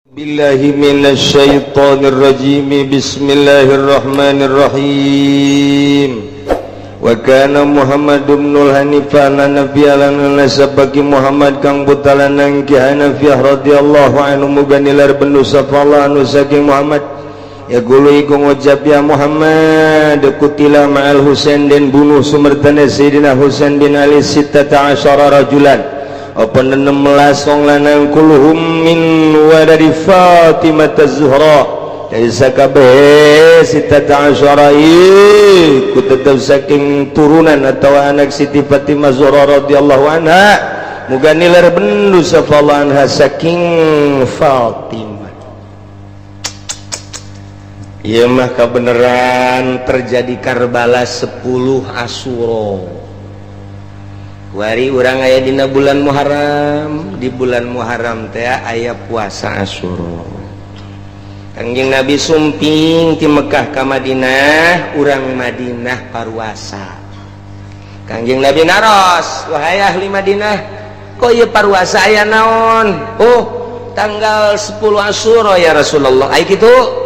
Billahi minasyaitonir rajim. Bismillahirrahmanirrahim. Wa kana Muhammad ibnul Hanifah Hanafiya lan nasab bagi Muhammad kang putalanang Ki Hanafiyah radhiyallahu anhu muga nilar bendu sapa Allah anu saking Muhammad. Ya gulu iku ngucap ya Muhammad kutila ma'al Husain dan bunuh sumertana Sayyidina Husain bin Ali sittata asyara rajulan apa 16 wong lanang kulluhum min waladi Fatimah Az-Zuhra dari sakabeh sittata asyara iku tetep saking turunan atau anak Siti Fatimah Zuhra radhiyallahu anha muga nilar bendu sapa Allah anha saking Fatimah. Ieu mah kebenaran terjadi Karbala 10 Asyura. Wari urang aya dina bulan Muharram, di bulan Muharram teh aya puasa Asyura. Kangjeng Nabi sumping ti Mekah ka Madinah, urang Madinah paruasa. Kangjeng Nabi naros, wahai ahli Madinah, kok ieu paruasa aya naon? Oh, tanggal 10 Asyura ya Rasulullah. Ai kitu.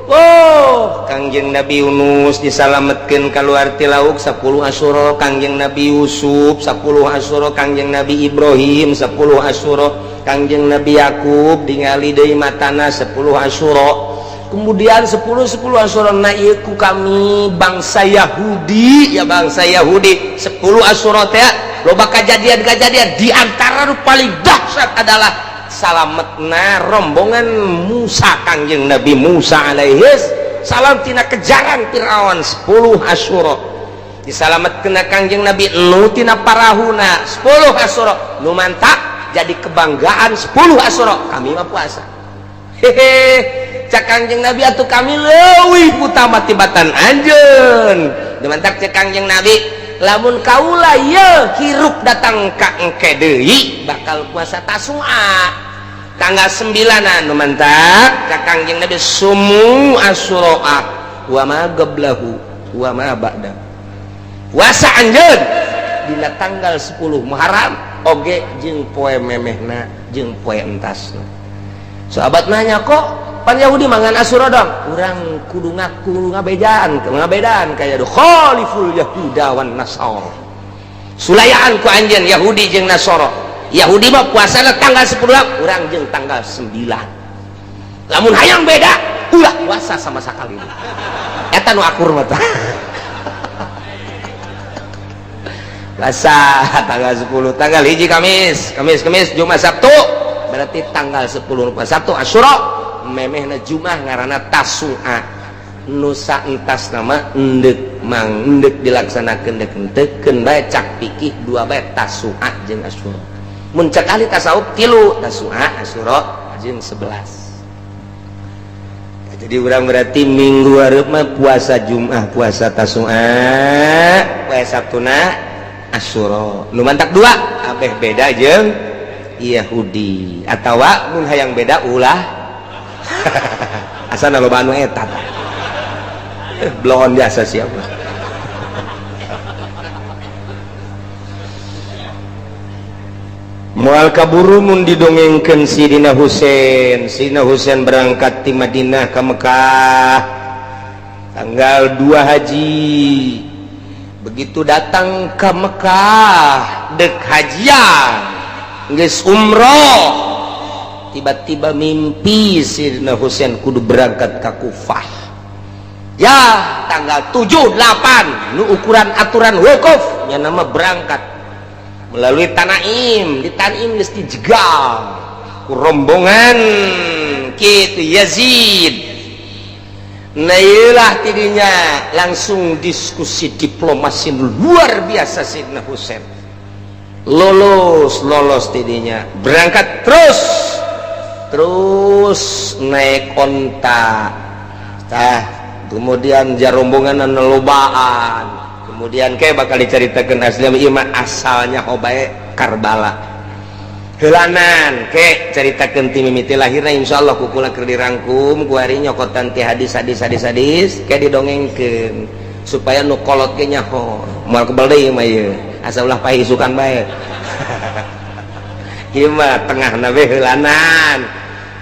Oh, Kangjeng Nabi Yunus disalametkeun keluar ti lauk 10 Asyura, Kangjeng Nabi Yusuf 10 Asyura, Kangjeng Nabi Ibrahim 10 Asyura, Kangjeng Nabi Yakub ningali deui matana 10 Asyura. Kemudian 10 10 Asyura na ieu ku kami bangsa Yahudi, ya bangsa Yahudi 10 Asyura teh loba kejadian-kejadian di antara nu paling dahsyat adalah salametna rombongan Musa Kangjeng Nabi Musa alaihis salam tina kejaran Fir'aun 10 Asyura disalametkeun Kangjeng Nabi Nuh tina parahuna 10 Asyura nu mantak jadi kebanggaan 10 Asyura kami mah puasa. Hehe, cak Kangjeng Nabi atuh kami leuwih utama tibatan anjeun. Mantak cek Kangjeng Nabi lamun kaula ye hirup datang ka engke deui bakal puasa Tasua tanggal 9 anu mantak ka Kangjeng Nabi sumu Asyura wa ma qablahu wa ma ba'da. Puasa anjeun dina tanggal 10 Muharram oge jeung poe memehna jeung poe entasna. Sahabat nanya kok pan Yahudi mangan Asyura dong, urang kudu ngaku ngabejaan ngabedaan kaya du khaliful Yahuda wan Nasara sulayaan ku anjeun Yahudi jeung Nasara. Yahudi mah puasana tanggal 10, urang jeung tanggal 9. Lamun hayang beda ulah puasa sama sekali eta nu akur mah tah. Puasa tanggal 10 tanggal hiji Kamis, Kamis Kamis Jumat Sabtu berarti tanggal 10 Sabtu Asyura memehna Jumat ngaranna Tasua nusa entas nama endek mang endek dilaksanakeun dek entekeun bae cak pikih dua bae Tasua jeung Asyura. Mun cak ahli tasawuf tilu Tasua Asyura jeung 11. Jadi urang berarti minggu hareup mah puasa Jumat puasa Tasua puasa Sabtuna Asyura nu mantak dua abeh beda jeung Yahudi atawa mun hayang beda ulah asana loba anu eta bloon biasa siapa. Moal kaburu mun didongengkeun Sidina Husain. Sidina Husain berangkat ti Madinah ka Mekah tanggal 2 Haji. Begitu datang ke Mekah dek hajian geus umroh tiba-tiba mimpi Sidina Husain kudu berangkat ke Kufah. Ya tanggal 7 8 nu ukuran aturan wukuf nya nama berangkat melalui Tanaim. Di Tanaim geus dijegal ku rombongan kitu Yazid. Nah ieulah tidinya langsung diskusi diplomasi luar biasa Sidina Husain lolos lolos tidinya berangkat terus terus naik onta tah kemudian jarombongan anu lobaan kemudian kayak bakal diceritakan asli ieu mah asalnya hobae Karbala heulanan ke ceritakeun ti mimiti lahirna insyaallah ku kula keur dirangkum ku ari nyokotan ti hadis hadis hadis hadis ke didongengkeun supaya nu kolot ge nyaho moal kebel deui mah ieu asa ulah pahisukan bae. Ieu mah tengahna we heulanan.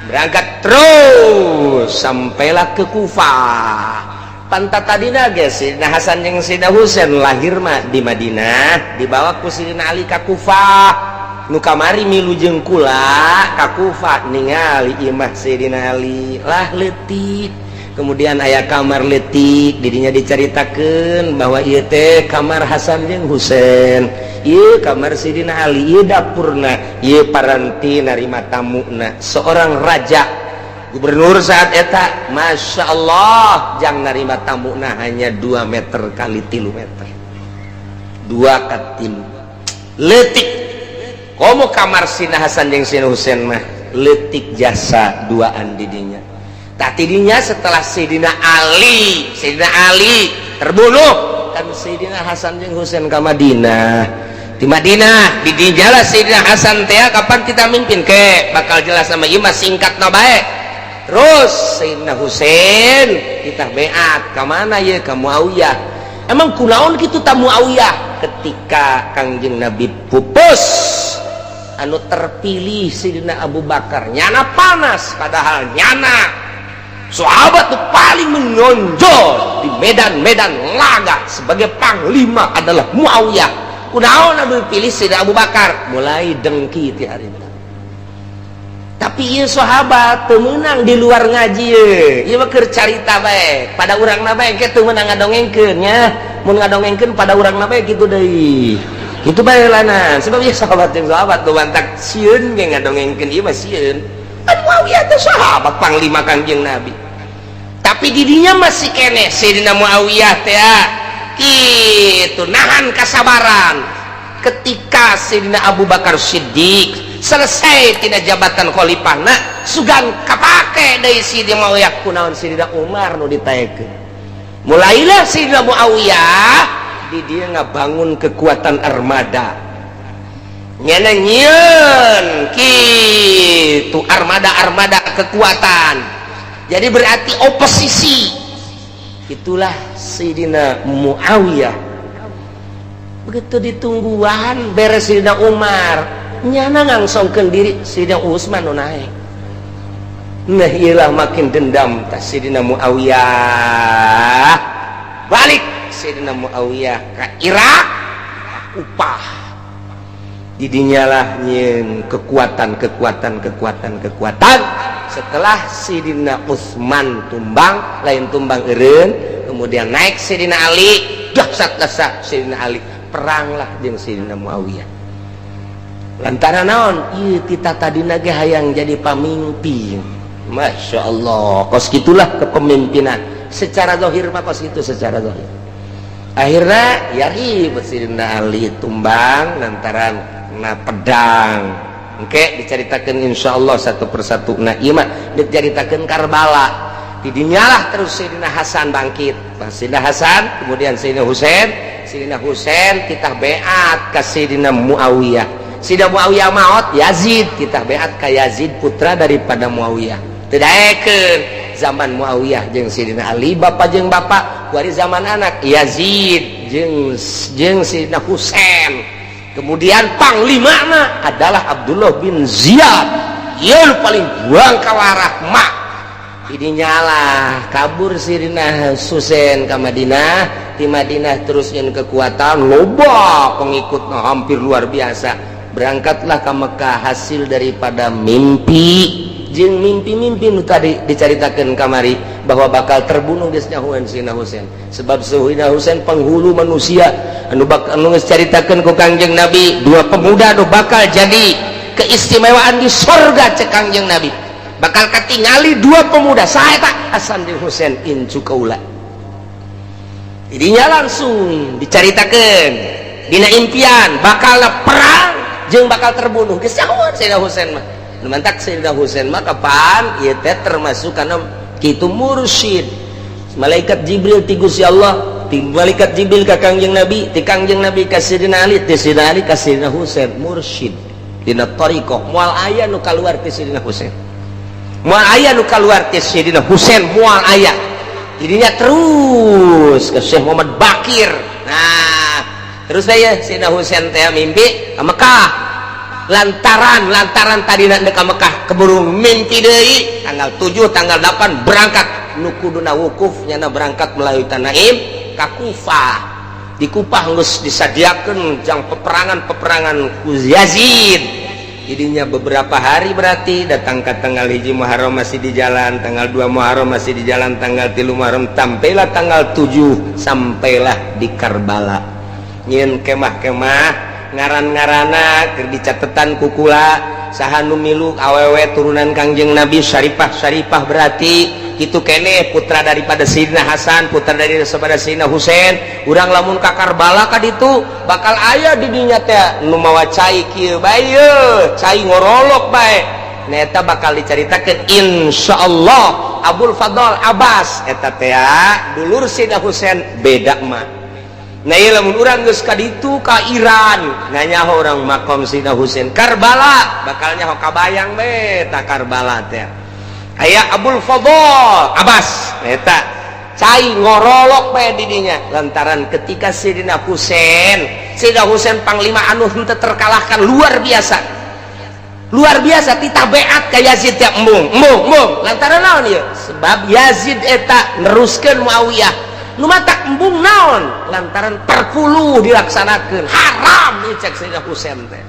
Berangkat terus sampailah ke Kufah. Pantat tadina ge Sidina Hasan jeung Sidina Husain lahir mah di Madinah, dibawa ku Sidina Ali ka Kufah. Nu kamari milu jeung kula ka Kufah, ningali imah Sidina Ali lah leutik. Kemudian aya kamar leutik, didinya dicaritakeun bahwa ieu teh kamar Hasan jeung Husain, ieu kamar Sidina Ali, ieu dapurna, ieu paranti narima tamuna. Seorang raja gubernur saat eta, Masya Allah, jang narima tamuna hanya 2 meter kali 3 meter, 2 ka 3, leutik. Komo kamar Sina Hasan jeung Sina Husain mah leutik, jasa duaan didinya. Tak tidinya setelah Sidina Ali terbunuh kan, Sidina Hasan jeung Husain ka Madinah. Di Madinah di dijalah Sidina Hasan teh, kapan kita mimpin ke bakal jelas sama ieu mah, singkat na bae. Terus Sayyidina Husain kita beat ka mana ye? Ka Muawiyah. Emang kunaon kitu ta Muawiyah? Ketika Kangjeng Nabi pupus, anu terpilih Sayyidina Abu Bakar, nyana panas, padahal nyana sahabat tuh paling menonjol di medan-medan laga sebagai panglima adalah Muawiyah. Kunaon anu dipilih Sayyidina Abu Bakar? Mulai dengki ti harita. Tapi ieu sahabat teu meunang di luar ngaji ye. Ieu mah keur carita bae pada urangna bae ke, teu meunang ngadongengkeun nya. Mun ngadongengkeun pada urangna bae kitu deui, kitu bae lana. Sebab ieu sahabat jeung sahabat nu bantak sieun ge ngadongengkeun ieu mah, sieun. Kan Muawiyah teh sahabat panglima Kangjeng Nabi, tapi didinya masih kene Sayyidina Muawiyah teh kitu nahan kasabaran. Ketika Sayyidina Abu Bakar Siddiq selesai tina jabatan khalifahna, sugan kapake deui Sayyidina Muawiyah, kunaon Sayyidina Umar nu ditaekeun? Mulailah Sayyidina Muawiyah di dia ngabangun kekuatan armada, nyana nyieun kitu armada-armada kekuatan. Jadi berarti oposisi itulah Sayyidina Muawiyah. Begitu ditungguan beres Sayyidina Umar, nyana ngangsongkeun diri, Sayyidina Utsman nu naek. Nah, iyalah makin dendam tas Sayyidina Muawiyah. Balik Sayyidina Muawiyah ke Irak, upah didinyalah nyieun kekuatan, kekuatan, kekuatan, kekuatan. Setelah Sayyidina Utsman tumbang, lain tumbang eureun, kemudian naik Sayyidina Ali, dahsyat dahsyat Sayyidina Ali, peranglah jeung Sayyidina Muawiyah. Lantaran naon? Ieu tita tadina ge hayang jadi pamimpin. Masya Allah, kos gitulah kepemimpinan secara zahir mah, kos itu secara zahir. Akhirnya ya ribut, Sayyidina Ali tumbang lantaran na pedang. Oke, diceritakan insya Allah satu persatu. Nah, iya mah diceritakan Karbala. Didinyalah terus Sayyidina Hasan bangkit. Nah, Sayyidina Hasan, kemudian Sayyidina Husain. Sayyidina Husain kita beat ke Sayyidina Muawiyah. Sayyidina Muawiyah maut, Yazid kita beat ke Yazid, putra daripada Muawiyah. Tidak zaman Muawiyah jeung Sayyidina Ali bapak jeung bapak, kuari zaman anak Yazid jeung jeung Sayyidina Husain. Kemudian panglimana adalah Abdullah bin Ziyad. Ieu paling buang kawarah mak. Ini nyalah kabur Sayyidina Husain ke Madinah. Di Madinah terus yang kekuatan loba pengikut hampir luar biasa, berangkatlah ke Mekah. Hasil daripada mimpi jeung mimpi-mimpi nu tadi diceritakan kamari bahwa bakal terbunuh geus nyahoan Sayyidina Husain, sebab Sayyidina Husain penghulu manusia anu bakal anu geus caritakeun ku Kangjeng Nabi, dua pemuda anu bakal jadi keistimewaan di sorga. Cek Kangjeng Nabi bakal ketingali dua pemuda, saya tak Hasan bin Husain, incu kaula. Jadinya langsung diceritakan dina impian bakal perang jeung bakal terbunuh, geus nyahoan Sayyidina Husain mah. Nu mantak Sayyidina Husain mah kapan ieu teh termasuk karena kitu mursyid malaikat Jibril ti Gusti Allah, ti malaikat Jibril ka Kangjeng Nabi, ti Kangjeng Nabi ka Sayyidina Ali, ti Sayyidina Ali ka Sayyidina Husain, mursyid dina thariqah. Moal aya nu kaluar ti Sayyidina Husain, moal aya nu kaluar ti Sayyidina Husain, moal aya. Jadinya terus ke Syekh Muhammad Bakir. Nah, terus saya Sayyidina Husain teh mimpi ke Mekah. Lantaran lantaran tadi nak ka Mekah keburu mimpi deui, tanggal 7, tanggal 8 berangkat. Nu kuduna wukuf nyana berangkat melalui Tanaim ka Kufah. Di Kufah geus disadiakeun jang peperangan-peperangan ku Yazid. Jadinya beberapa hari, berarti datang ke tanggal 1 Muharram masih di jalan, tanggal 2 Muharram masih di jalan, tanggal 3 Muharram, sampailah tanggal 7, sampailah di Karbala. Nyieun kemah-kemah, ngaran-ngarana keur dicatetan ku kula, saha nu milu, awewe turunan Kangjeng Nabi, Syarifah Syarifah, berarti itu kene putra daripada Sayyidina Hasan, putra daripada Sayyidina Husain. Urang lamun ka Karbala ka ditu bakal aya di dinya teh nu mawa cai kieu bae ye, cai ngorolok bae. Nah, eta bakal dicaritakeun insyaallah. Abul Fadl Abbas eta teh dulur Sayyidina Husain, beda mah. Nah, ieu lamun urang geus ka ditu, ka Iran, nganyaho urang makom Sayyidina Husain Karbala, bakal nyaho kabayang be ta Karbala teh aya Abul Fadl Abbas eta cai ngorolok bae di dinya. Lantaran ketika Sayyidina Husain, Sayyidina Husain panglima anu henteu terkalahkan, luar biasa, luar biasa, titabeat ka Yazid teh, embung embung embung. Lantaran naon ieu? Sebab Yazid eta neruskeun Muawiyah. Nu matak embung naon? Lantaran perpuluh dilaksanakeun haram ieu cek Sayyidina Husain teh.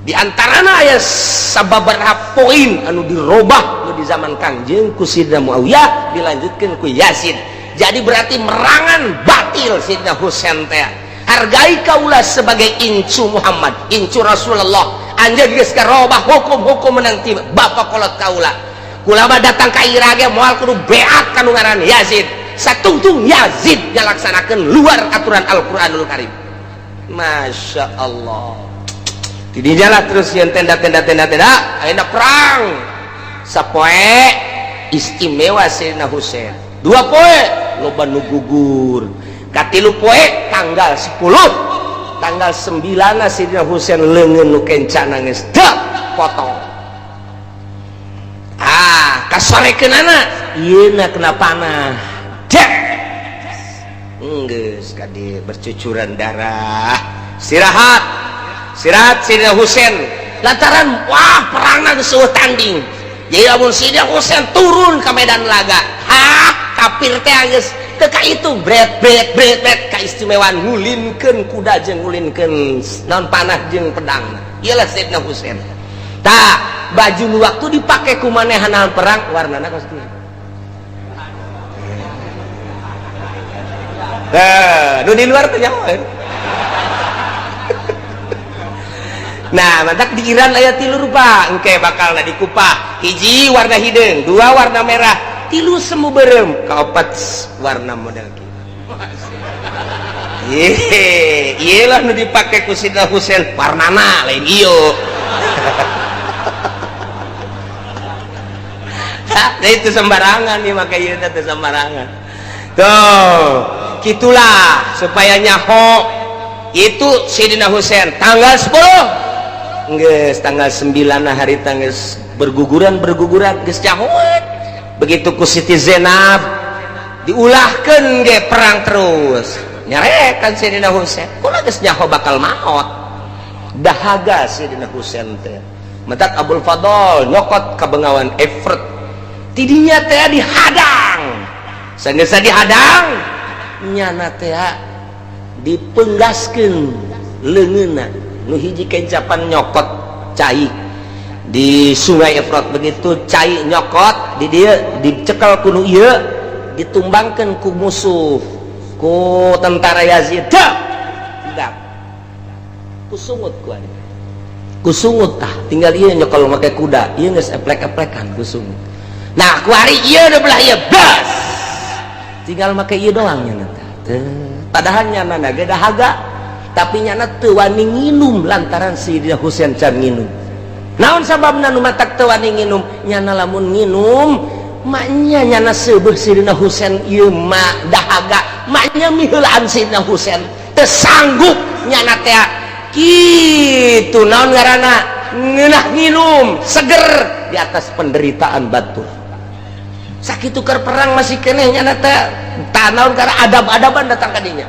Di antarana aya sababaraha poin anu dirobah nu di zaman Kangjeng ku Sayyidina Muawiyah, dilanjutkeun ku Yazid. Jadi berarti merangan batil Sayyidina Husain teh. Hargai kaula sebagai incu Muhammad, incu Rasulullah. Anjeun geus karobah hukum-hukum menang ti bapak kolot kaula. Kula mah datang ka Irak ge moal kudu beat ka nu ngaran Yazid. Satungtung Yazid ngalaksanakeun luar aturan Al-Qur'anul Karim. Masya Allah. Tidinya lah terus yang tenda tenda tenda tenda, ayeuna perang sapoe istimewa Sayyidina Husain, 2 poe loba nu gugur, katilu poe tanggal 10, tanggal 9 Sayyidina Husain leungeun nu kencana geus dek potong. Ah, kasorekeunana ieu na kena panah dek, geus kadi bercucuran darah. Istirahat, istirahat Sayyidina Husain, lantaran wah, perangna geus eueuh tanding. Jadi lamun Sayyidina Husain turun ke medan laga, hah, kafir teh geus teu ka itu, bret bret bret bret. Kaistimewaan ngulinkeun kuda jeung ngulinkeun naon, panah jeung pedang. Iyalah Sayyidina Husain. Tah, baju nu waktu dipake ku manehna perang warnana kos kieu. Tah, nu di luar teh nyaho. Nah, mantak di Iran aya tilu rupa, engke bakal di Kupah. Hiji warna hideung, dua warna merah, tilu semu berem, kaopat warna model kieu. Ye, ieu lah nu dipake ku Sayyidina Husain, warnana lain ieu. Nah, itu sembarangan nih, maka ieu teh sembarangan. Tuh, gitulah supaya nyaho itu Sayyidina Husain tanggal 10. Geus tanggal 9 hari tanggal berguguran berguguran geus nyahoeun. Begitu ku Siti Zainab diulahkeun ge perang terus. Nyarekan Sayyidina Husain, kula geus nyaho bakal maot. Dahaga Sayyidina Husain teh. Mentak Abul Fadl nyokot ka bengawan Efrat. Tidinya teh dihadang. Sanggeus dihadang nyana teh dipenggaskeun leungeunna. Nu hiji kencapan nyokot cai di sungai Efrat, begitu cai nyokot di dieu dicekel ku nu ieu, ditumbangkeun ku musuh, ku tentara Yazid. Dak kusungut ku anu kusungut, tah tinggal ieu nyokol make kuda ieu geus eplek-eplekan kusungut. Nah, ku hari ieu udah belah ieu bas tinggal make ieu doang nya teh. Padahal nyana ge dahaga, tapi nyana teu wani nginum lantaran Sayyidina Husain can nginum. Naon sababna nu matak teu wani nginum? Nyana lamun nginum maknya nyana seubeuh Sayyidina Husain ieu mah dahaga, maknya miheulaan Sayyidina Husain, teu sanggup nyana teh kitu. Naon ngaranna ngeunah nginum seger di atas penderitaan batur. Sakitu keur perang masih keneh nyana teh tah naon karena adab-adaban datang ka dinya.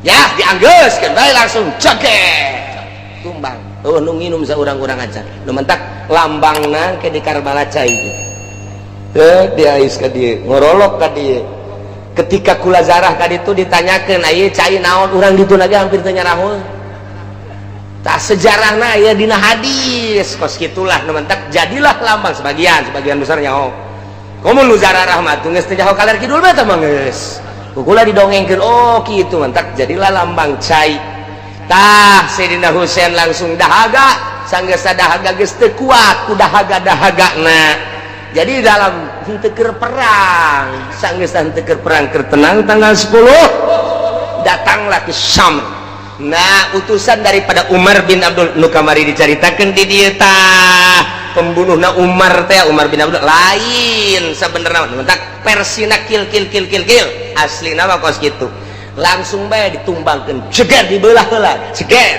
Ya, dianggeuskeun bae langsung cekek tumbang. Oh, nu nginum saurang-urang acan. Nu mentak lambangna ke di Karbala cai. Eh, diais ka dieu, ngorolok ka dieu. Ketika kula zarah ka ditu ditanyakeun, "Ieu cai naon?" Urang ditu lagi hampir teu nyaraho. Tah, sejarahna aya dina hadis kos kitulah. Nu mentak jadilah lambang sebagian, sebagian besarnya. Oh, komo nu zarah mah tuh geus teu nyaho kaler kidul mah teh mah geus. Kula didongengkeun, oh kitu, mentak jadilah lambang cai. Tah, Sayyidina Husain langsung dahaga, sanggeus dahaga geus teu kuat ku dahaga-dahagana. Jadi dalam henteu keur perang, sanggeus henteu keur perang, keur tenang tanggal 10 datanglah ke Syam. Nah, utusan daripada Umar bin Abdul nu kamari dicaritakeun di dieu tah, pembunuhna Umar teh Umar bin Abdul lain sebenarnya, mentak versina kil kil kil kil kil, asli nama kos gitu. Langsung bae ditumbangkeun, jeger, dibelah heula, jeger,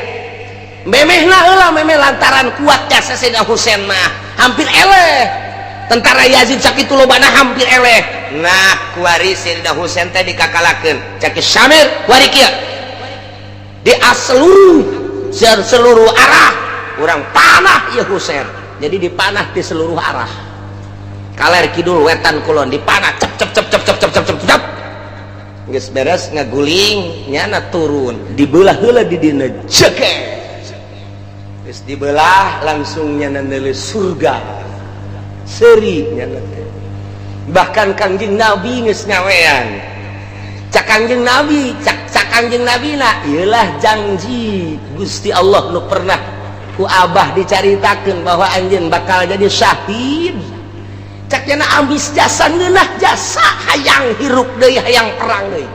memehna heula memeh, lantaran kuat jasa Sayyidina Husain mah hampir eleh tentara Yazid sakitu lobana, hampir eleh. Nah, kuari Sayyidina Husain teh dikakalakeun cek Syamir kuari kieu, di seluruh seluruh arah urang panah ya Husain. Jadi dipanah di seluruh arah, kaler kidul wetan kulon dipanah, cep cep cep cep cep cep cep cep cep. Geus beres ngaguling, nyana turun, dibelah heula di dina, jege geus dibelah langsung nyana neuleuh surga, seuri nyana teh. Bahkan Kangjeng Nabi geus nyawean. Cak Kangjeng Nabi, cak cak Kangjeng Nabi na ieulah janji Gusti Allah nu pernah ku Abah dicaritakeun bahwa anjeun bakal jadi syahid. Cak nyana ambis jasa, ngeunah jasa, hayang hirup deui, hayang perang deui.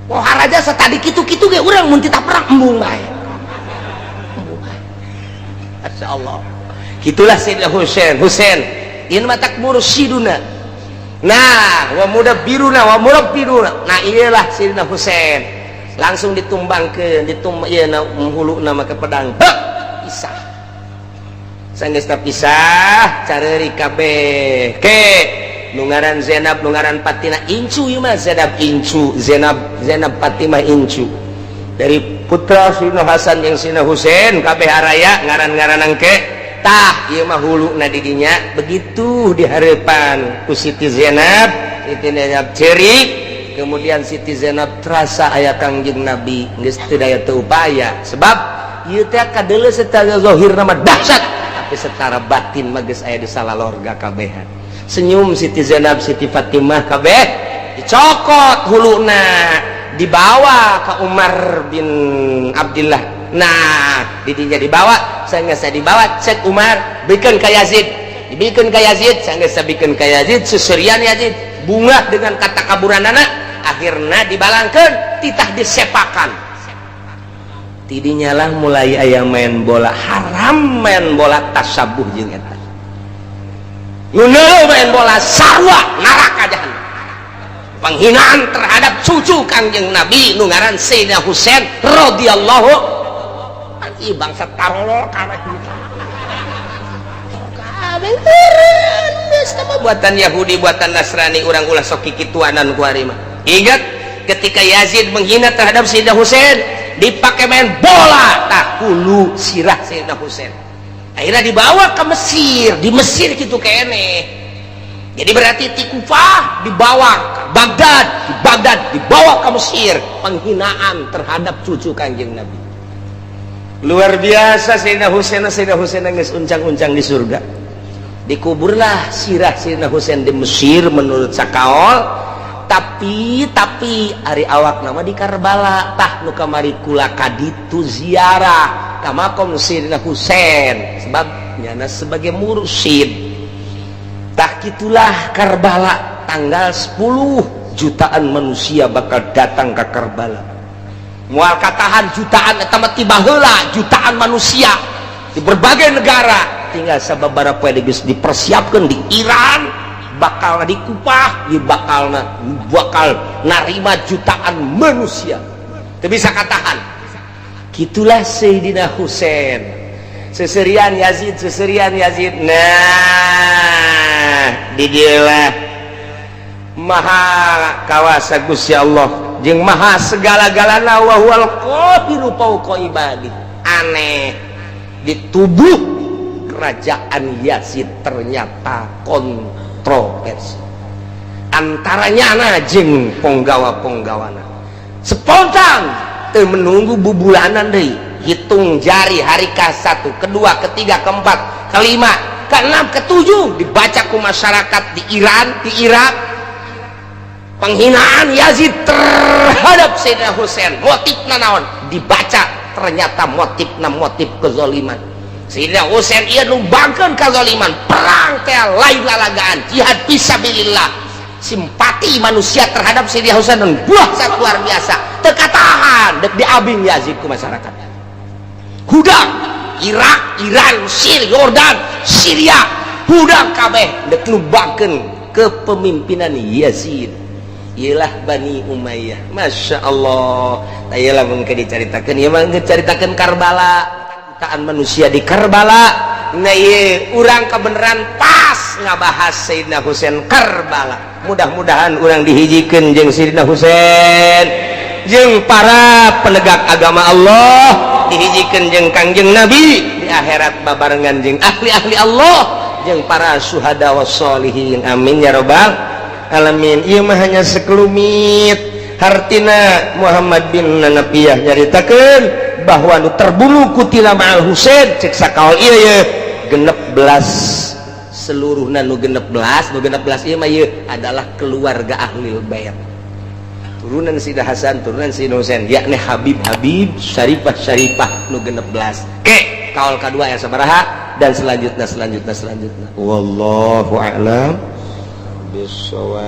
Pohara jasa tadi kitu-kitu ge urang mun titah perang embung bae. Embung bae. Masya Allah. Gitulah Sayyidina Husain. Husain ini matak mursyiduna. Nah, wa mudabbiruna wa murabbiruna. Nah, iyalah Sayyidina Husain. Langsung ditumbangkeun, ditum ieu na huluna make pedang. Heh, pisah. Sanggeus pisah, careuri kabeh. Ke nu ngaran Zainab, nu ngaran Fatimah incu ieu mah. Zainab incu, Zainab Zainab Fatimah incu. Dari putra Sayyidina Hasan jeung Sayyidina Husain kabeh araya ngaran-ngaran engke. Tah, ieu mah huluna di dinya begitu dihareupan ku Siti Zainab. Siti Zainab cerik, kemudian Siti Zainab terasa aya Kangjeng Nabi, geus teu daya teu upaya, sebab ieu teh kadeuleu secara zahir mah dahsyat, tapi secara batin mah geus aya di salalorga kabehan. Senyum Siti Zainab, Siti Fatimah kabeh, dicokot huluna, dibawa ke Umar bin Abdillah. Nah, didinya dibawa, saya dibawa, cek Umar, bikin ka Yazid, dibikin ka Yazid, saya bikin ka Yazid, seserian Yazid bunga dengan kata kaburan anak, akhirnya dibalangkan, titah disepakan. Tidinya lah mulai aya main bola haram, main bola tasabuh jeung eta. Nu main bola sarua neraka jahanam. Penghinaan terhadap cucu Kangjeng Nabi nu ngaran Sayyidina Husain radhiyallahu. Ih, bangsa tarolol kabeh, kabeh buatan Yahudi, buatan Nasrani. Urang ulah sok kikituanan ku ari mah. Ingat ketika Yazid menghina terhadap Sayyidina Husain dipakai main bola, tak hulu sirah Sayyidina Husain akhirnya dibawa ke Mesir. Di Mesir gitu kene. Jadi berarti di Kufah dibawa ke Baghdad, di Baghdad dibawa ke Mesir. Penghinaan terhadap cucu Kanjeng Nabi luar biasa, Sayyidina Husain. Sayyidina Husain geus uncang-uncang di surga. Dikuburlah sirah Sayyidina Husain di Mesir menurut sakaol, tapi ari awak nama di Karbala. Tah, nu kamari kula kaditu ziarah ka makom Sayyidina Husain sebab nyana sebagai mursyid. Tah, gitulah Karbala. Tanggal 10 jutaan manusia bakal datang ke Karbala, mual katahan jutaan eta mah. Tiba heula jutaan manusia di berbagai negara, tinggal sababaraha poe geus dipersiapkan di Iran, bakal di Kupah, di bakal bakal narima jutaan manusia, teu bisa katahan. Gitulah Sayyidina Husain, seserian Yazid, seserian Yazid. Nah, di dieulah maha kawasa Gusti Allah jeung maha segala-galana, wa huwal qahiru fauqa ibadi. Aneh, di tubuh kerajaan Yazid ternyata kontroversi antaranya jeung ponggawa-ponggawana. Spontan teu menunggu bubulanan deui, hitung jari, hari ke-1, kedua, ketiga, keempat, kelima, keenam, ketujuh, dibaca ku masyarakat di Iran, di Irak, penghinaan Yazid terhadap Sayyidina Husain. Motifna naon? Dibaca, ternyata motifna motif kezoliman. Sayyidina Husain ieu numbangkeun kezoliman, perang teh lain lalagaan, jihad fisabilillah. Simpati manusia terhadap Sayyidina Husain dan buah sangat luar biasa, teu katahan, dek diabing Yazid ku masyarakat. Hudang Irak, Iran, Mesir, Yordan, Syria, hudang kabeh dek numbangkeun kepemimpinan Yazid. Ialah Bani Umayyah. Masya Allah. Iyalah, mungkin diceritakan ya, mungkin ceritakan Karbala, jutaan manusia di Karbala. Nah, iya, urang kebenaran pas ngabahas Sayyidina Husain, Karbala. Mudah-mudahan urang dihijikan jeung Sayyidina Husain, jeung para penegak agama Allah, dihijikan jeung Kangjeng Nabi di akhirat, babarengan jeung ahli-ahli Allah, jeung para syuhada wassolihin. Amin ya robbal alamin. Ieu mah hanya sekelumit. Hartina Muhammad bin Hanafiyah nyaritakeun bahwa nu terbunuh qutila ma'al Husain, cek sakaol ieu ye 16 seluruhna. Nu 16, nu 16 ieu mah ieu adalah keluarga ahli bait, turunan Sayyidina Hasan, turunan Sayyidina Husain, yakni Habib Habib, Syarifah Syarifah, nu 16. Ke kaul kedua ya sabaraha dan selanjutnya, selanjutnya, selanjutnya. Wallahu a'lam bissawab.